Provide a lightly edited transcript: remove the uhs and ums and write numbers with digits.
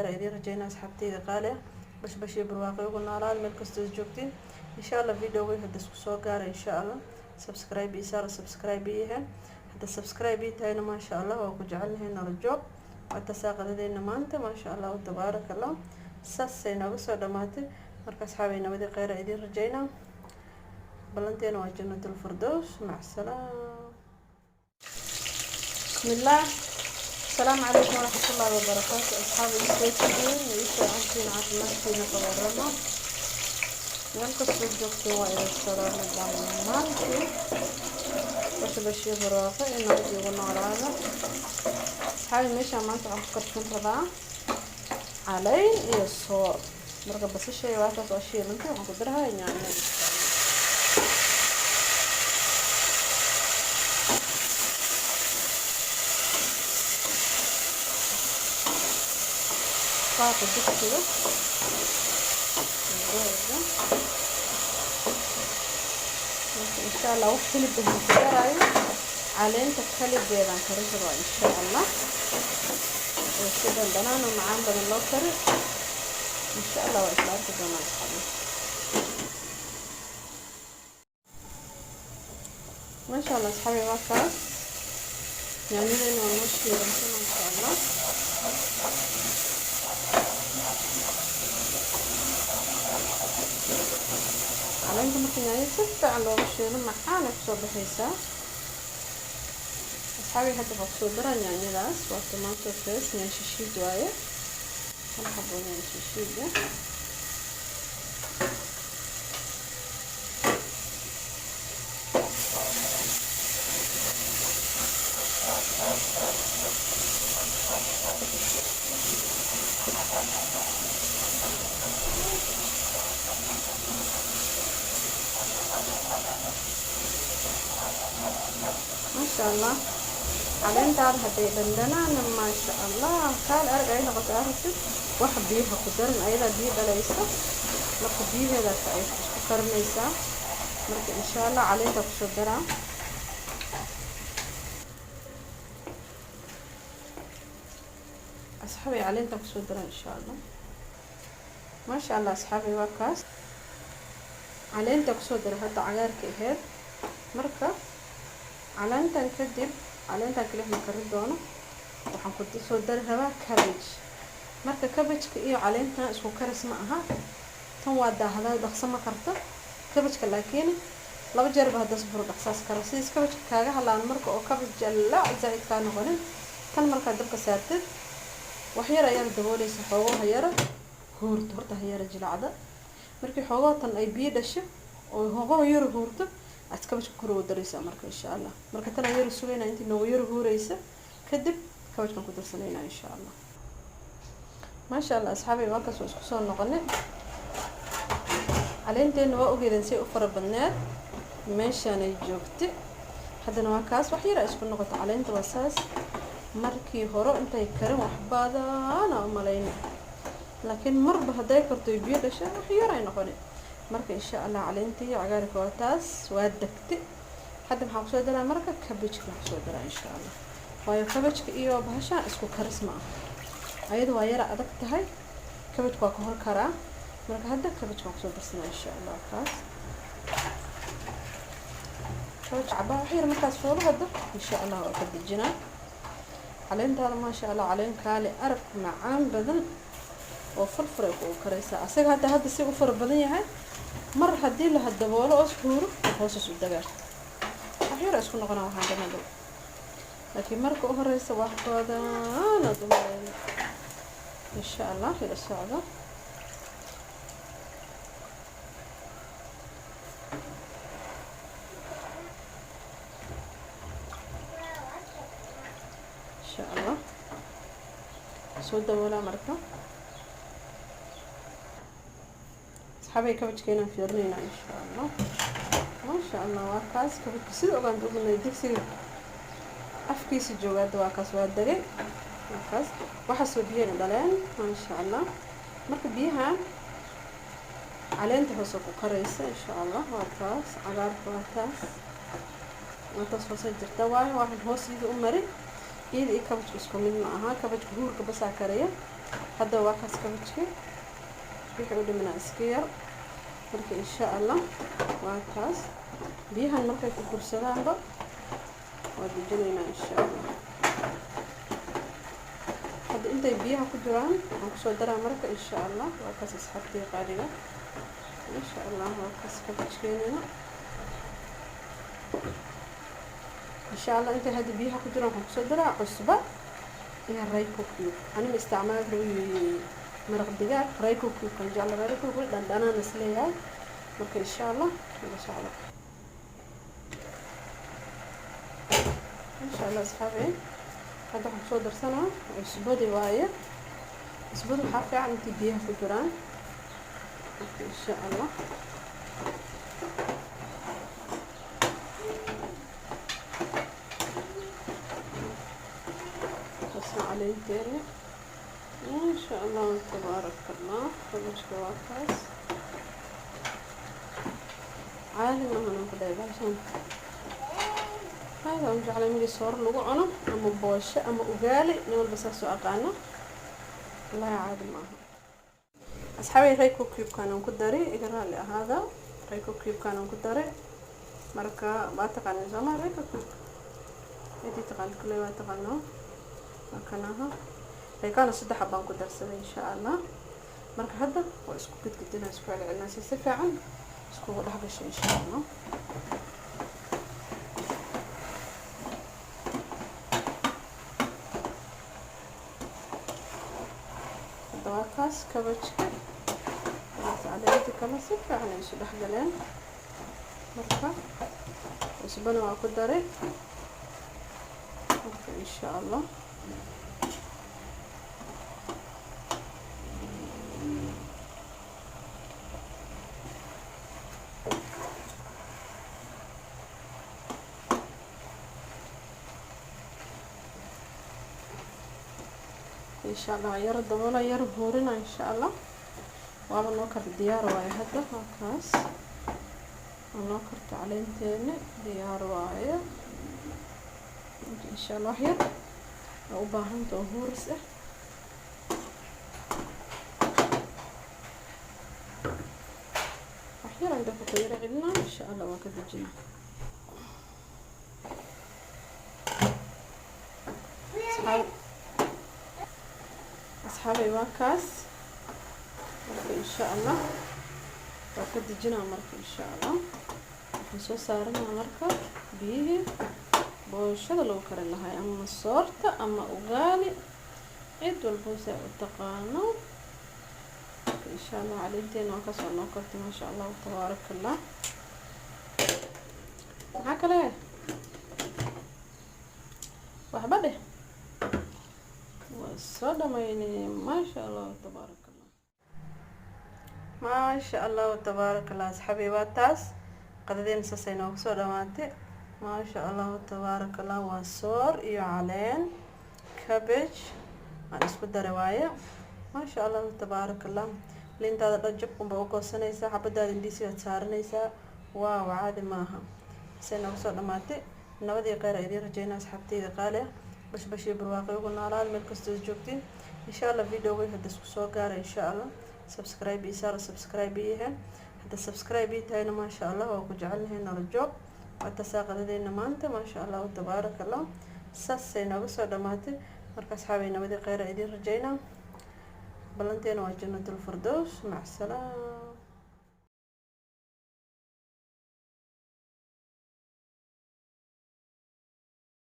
Idiin rajeynaa, asxaabteyda qaali ah, bashbash iyo barwaaqo ugu noolaad meel kastoo joogtiin, insha Allah. Videoga hadda isku soo gaara, insha Allah, subscribe ii saara. Subscribe ii yahaan hadda subscribe ii tahayna, maasha Allah, waa ku jecelnahay. Nala joog. Waa tasaa qadadeena maanta, maasha Allah, tabaaraka Allah, saasay nooga soo dhamaatay. Marka asxaabay, nabadii kheyra idiin rajeynaa. Ballanteena waa Jannatul Firdows. Mac salaam. بسم الله. السلام عليكم ورحمة الله وبركاته. أصحابي، isweydiin ii fiicantiin? Caafimaadkiina ka warrama meel kastoo joogtiin? Waa idin salaamay dhammaantiin. Bashbashiyo barwaaqo ee nabad igu noolaada, asxaabi. Meeshaan maanta waxaan ku karsan rabaa caleyn iyo soor. Marka basashay waataas waa shiilantay, waxaan ku darahaa yaanyo. Qaaqa digsiga gooda. Marka insha Allah wax hilib ah ku daraayo, caleenta kaligeedaan karin rabaa, insha Allah, oo si dhandhanaan oo macaan badan loo kari, insha Allah. Waa isla arki doonaa, asxaabi. Maasha Allah, asxaabi, waa kaas yaanyadeena waa noo shiilantay, maasha Allah. Caleenta marka yaanyada si fiican looga shiilo, macaan ay kusoo baxaysaa, asxaabi. Hadda waxaa kusoo daraa yaanyadaas, waa tomato paste, yaanyo shishiid waaye, hal xabo yaanyo shishiid ah. Maasha Allah, caleentaada hadday dhandhanaana, maasha Allah, kaal arag ay noqoto aragtid, wax biyaha ku darin, ayadaa biyo dhalaysa. Marka biyaheedaas ay isku karinaysaa. Marka insha Allah caleenta kusoo daraa, asxaabi. Caleenta kusoo daraa, insha Allah. Maasha Allah, asxaabi, waa kaas caleenta kusoo dara hadda, cagaarka aheyd. Marka caleentan kadib, caleentan kalix ma karin doono, waxaan ku soo dari rabaa cabbage. Marka cabbageka iyo caleentan isku karis ma aha. Tan waa daahdaa, dhaqso ma karto cabbageka, laakiin laba jeer ba hadda sufur dhaqsaas karo. Sidiis cabbageka kaaga halaan marka oo cabbage jalaac zaaid kaa noqonin. Tan markaad dabka saartid, wax yar ayaad dabooleysa, xoogo hayara huurto, horta hayara jilacda. Markii xoogoo tan ay biyo dhasho oo hoogoo yara huurto, aad cabbageka kor ugu daraysaa. Marka insha Allah, marka tan aan yara sugayna intii noogu yara huureysa, kadib cabbagekan ku darsanayna, insha Allah. Maasha Allah, asxaabi, waa kaas, waa isku soo noqonay. Caleenteena waa ogeedeen say u fara badneed, meeshaanay joogtay. Haddana waa kaas, wax yara isku noqoto. Caleenta waa saas. Markii hore intay karin wax badana umalayna, laakiin marba hadday karto biyo dhasha, wax yar ay noqoni. Marka insha Allah caleentii cagaarka waa taas, waa degtay. Hadda maxaan kusoo daraa? Marka cabbageka kusoo daraa, insha Allah, waayo cabbageka iyo bahashaan isku karis ma aha. Ayada waa yara adag tahay, cabbageka waa ka hor karaa. Marka hadda cabbageka kusoo darsanaa, insha Allah. Kaas cabbage cabaa wax yar markaas fuulo hadda, insha Allah, waa ka dejinaa. Caleentaada, maasha Allah, caleen kaali arag macaan badan oo furfuray kugu karaysaa. Asaga hadda si u fara badan yahay, mar haddii la daboolo oo huuro, hoosas u dagaa, wax yar isku noqonaa waxaan dhanado. Laakiin marka u horeysa wax badan aad u maleyn. Insha Allah ila socdo. Insha Allah soo daboolaa. Marka asxaabay, cabbagekeenaan fiirinaynaa, insha Allah. Maasha Allah, waa kaas cabbageka. Sida ogaan ognay digsiga afkiisa jooga hadda, waa kaas, waa degay, waa kaas. Waxaasoo biyana dhaleen, maasha Allah. Marka biyahan caleenta hoose ku karaysa, insha Allah. Waa taas cagaarka, waa taas, waa taas hoose jirta. Waayo waxaan hoos iyada u marin, iyada iyo cabbageka isku mid ma aha. Cabbageka huurka basaa karaya. Hadda waa kaas kabajki wixii u dhimanaa iska yar. Marka insha Allah waa kaas biyahan markay ku gursadaanba waa dejinaynaa insha Allah. Hadda intay biyaha ku jiraan waxaan kusoo daraa marka insha Allah waa kaas asxaabtii qaaliga. Insha Allah waa kaas kabajkeenina insha Allah. Intay hadda biyaha ku jiraan waxaan kusoo daraa cusba iyo Royco cube. Anima isticmaal rabi maraq digaag Royco cube kan jecla, Royco cube dhandhanaan is leeyahay. Marka insha Allah ila socdo insha Allah asxaabi. Hadda waxaan kusoo darsanaa cusbadi waaye. Cusbadu waxaa fiican intay biyaha ku jiraan. Marka insha Allah kasna caleenteena maasha Allah tabaaraka Allah. Kabajka waa kaas, caadi maahan ku dhahay bahashan. Aad aan u jeclay migi soor lagu cuno ama boosho ama ugaali, nin walba saas u aqaano. Wallahi caadi maaha asxaabay. Royco cube-kan aan ku daray, iga raali ahaada, Royco cube-kan aan ku daray. Marka waa taqaanaa sooma Royco cube? Intii taqaan kule waa taqaanaa, waa kanaha Roycona 3 xabaan ku darsaday insha Allah. Marka hadda waa isku gudgudinaa, isku celcelinaa si fiican iskugu dhex gasho insha Allah. Hadda waa kaas kabajka kaas caleenti kale si fiican ay isu dhex galeen. Marka cusbana waa ku daray. Marka insha Allah insha Allah yar daboola, yar huurina insha Allah. Waaba noo karta, diyaar waaye. Hadda waa kaas, waa noo karta caleenteena, diyaar waaye insha Allah. Wax yar waa u baahanta oo huuris ah. Wax yar aan dabka ku yara celinaa insha Allah, waa ka dejinaa. Asxaabay, waa kaas. Marka insha Allah waa ka dejinaa. Marka insha Allah waxaan soo saaranaa marka biyihii booshada lagu karin lahay ama soorta ama ugaali, cid walbo saa u taqaano. Marka insha Allah caleenteena waa kasoo noo kartay, maasha Allah tabaaraka Allah. Maxaa kale? Waxba dheh, waa soo dhamaynay. Maasha Allah tabaaraka Allah, maasha Allah tabaaraka Allah. Asxaabi, waa taas qadadeena saasay noogu soo dhamaatay, maasha Allah tabaaraka Allah. Waa soor iyo caleen cabbage aan isku daray waaye, maasha Allah tabaaraka Allah. Liintaada dhan jabkunba u goosanaysaa, xabadaada indhiisigaad saaranaysaa. Waaw, caadi maaha. Say noogu soo dhamaatay. Nabadii kheyr a idiin rajeynaa asxaabteyda qaali ah. Bashbashii barwaaqo ugu noolaad meel kastoo joogtiin insha Allah. Videoga hadda isku soo gaara insha Allah subscribe ii saara, subscribe ii yahay. Hadda subscribe ii tahayna maasha Allah, waa ku jecelnahay, nala joog. Waa tasaa qadadeena maanta, maasha Allah tabaaraka Allah. Saasay nooga soo dhamaatay. Marka asxaabay, nabadii kheyr a idiin rajeynaa. Ballanteena waa Jannatul Firdows. Mac salaam.